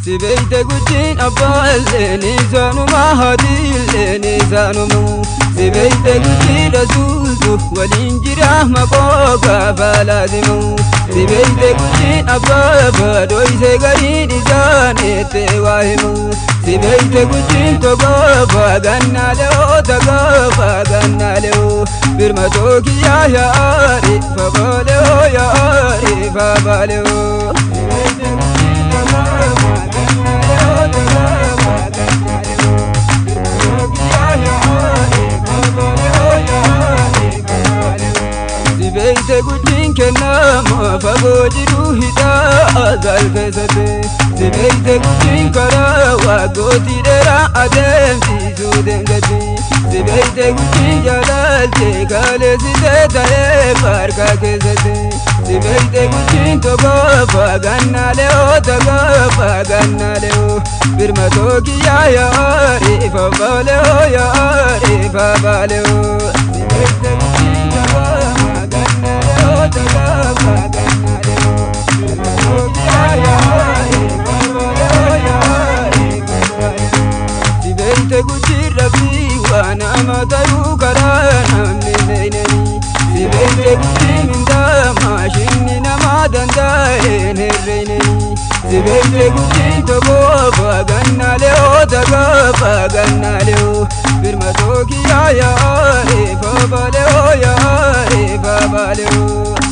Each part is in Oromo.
Sibeeyte guchiin abbaalleen isaanuma haatiilleen isaanuma. Sibeeyte guchii rasuultu waliin jira maqoo gaafa laazimu. Sibeeyte guchiin abbaa baadooyse gariin isaaniitti waa himu. Sibeeyte guchiin tokkofa gannaalee tokkofa gannaalee birmatoo kiyyaa yaa'aari fabaalee yaa'aari fabaalee. Sibeeyte guchiin tokkofa gannaalee tokkofa gannaalee birmatoo kiyyaa yaa'aari fabaalee yaa'aari fabaalee. Sibeeyte guchiin kennama fagoo jiru hidhaa azal keessatti. Sibeeyte guchiin karaa waggootii dheeraa adeemsisuu deemsatti. Sibeeyte guchiin jaalaltee kaleessitee ta'ee farka keessatti. Sibeeyte guchiin tokkofa gannaalee tokkofa gannaalee birmatoo kiyyaa yaa'aari fafaalee yaa'aari fafaalee. Sibeeyte guchiin tokkofa gannaalee tokkofa gannaalee birmatoo kiyyaa yaa'aari fafaalee yaa'aari fafaalee. Sibeeyte guchiin rabbii waan nama ta'uu karaa namni seenanii. Sibeeyte guchiin mindaa maashinni nama danda'een herreenanii. Sibeeyte guchiin tokkofa gannaalee tokkofa gannaalee birmatoo kiyyaa yaa'aari fafaalee yaa'aari fafaalee.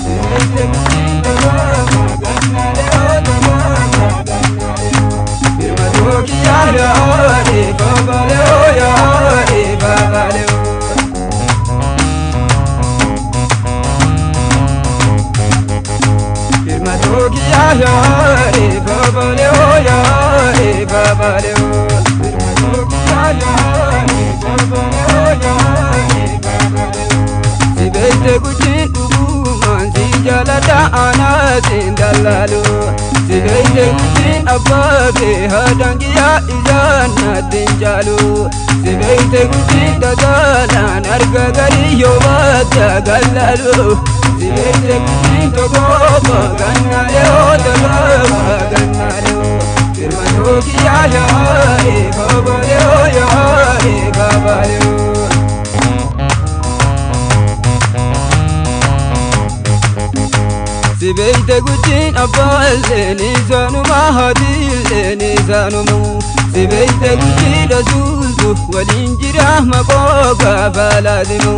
Sibeeyte guchiin tokkofa gannaalee tokkofa gannaalee birmatoo kiyyaa yaa'aari fafaalee yaa'aari fafaalee. Birmatoo kiyyaa yaa'aari fafaalee yaa'aari fafaalee. Birmatoo kiyyaa yaa'aari fafaalee yaa'aari fafaalee. Sibeeyte guchiin dhugumaan si jaaladha anaatiin dallaalu. Sibeeyte guchiin abbaa fi haadhaan kiyyaa isaan natti hin caalu. Sibeeyte guchiin tasaalaan arga garii yoo baatta gallaalu. Sibeeyte guchiin tokkofa gannaalee tokkofa gannaalee birmatoo kiyyaa yaa'aari fafaalee yaa'aari fafaalee. Sibeeyte guchiin abbaalleen isaanuma haatiilleen isaanuma. Sibeeyte guchii rasuultu waliin jira maqoo gaafa laazimu.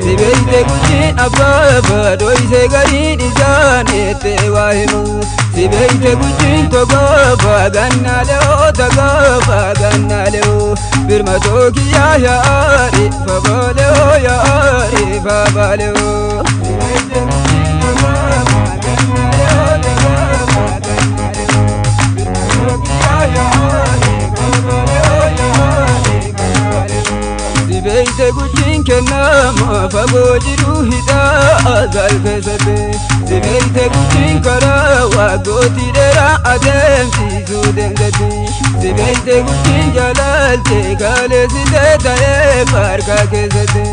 Sibeeyte guchiin abbaa baadooyse gariin isaaniitti waa himu. Sibeeyte guchiin tokkofa gannaalee tokkofa gannaalee birmatoo kiyyaa yaa'aari fafaalee yaa'aari fafaalee. Sibeeyte guchiin tokkofa gannaalee tokkofa gannaalee birmatoo kiyyaa yaa'aari fafaalee yaa'aari fafaalee. Sibeeyte guchiin kennama fagoo jiru hidhaa azal keessatti. Sibeeyte guchiin karaa waggootii dheeraa adeemsisuu deemsatti. Sibeeyte guchiin jaalaltee kaleessitee ta'ee farka keessatti.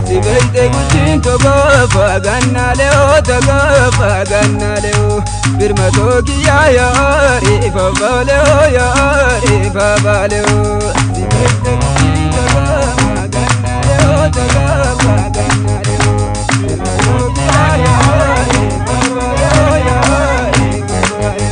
Sibeeyte guchiin tokkofa gannaalee tokkofa gannaalee birmatoo kiyyaa yaa'aari fafaalee yaa'aari fafaalee. Sibeeyte guchiin tokkofa gannaalee tokkofa gannaalee birmatoo kiyyaa yaa'aari fafaalee yaa'aari fafaalee.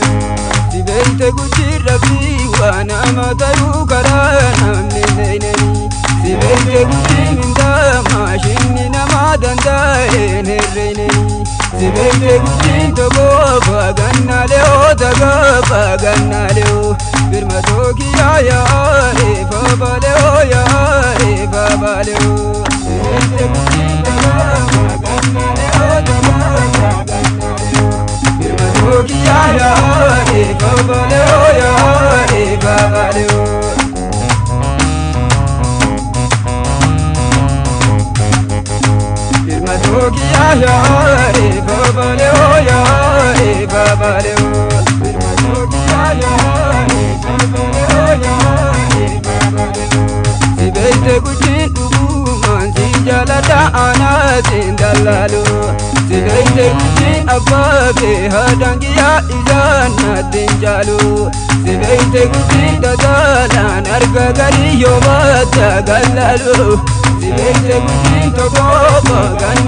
Sibeeyte guchiin rabbii waan nama ta'uu karaa namni seenanii. Sibeeyte guchiin mindaa maashinni nama danda'een herreenanii. Sibeeyte guchiin tokkofa gannaalee tokkofa gannaalee birmatoo kiyyaa yaa'aari fafaalee yaa'aari fafaalee. Sibeeyte guchiin tokkofa gannaalee tokkofa gannaalee birmatoo kiyyaa yaa'aari fafaalee yaa'aari fafaalee. Birmatoo kiyyaa yaa'aari fafaalee yaa'aari fafaalee. Birmatoo kiyyaa yaa'aari fafaalee yaa'aari fafaalee. Sibeeyte guchiin dhugumaan si jaaladha anaatiin dallaalu. Sibeeyte guchiin abbaa fi haadhaan kiyyaa isaan natti hin caalu. Sibeeyte guddin tataalaan harka gadi yoo baatta gallaalu. Sibeeyte guddin tokko kan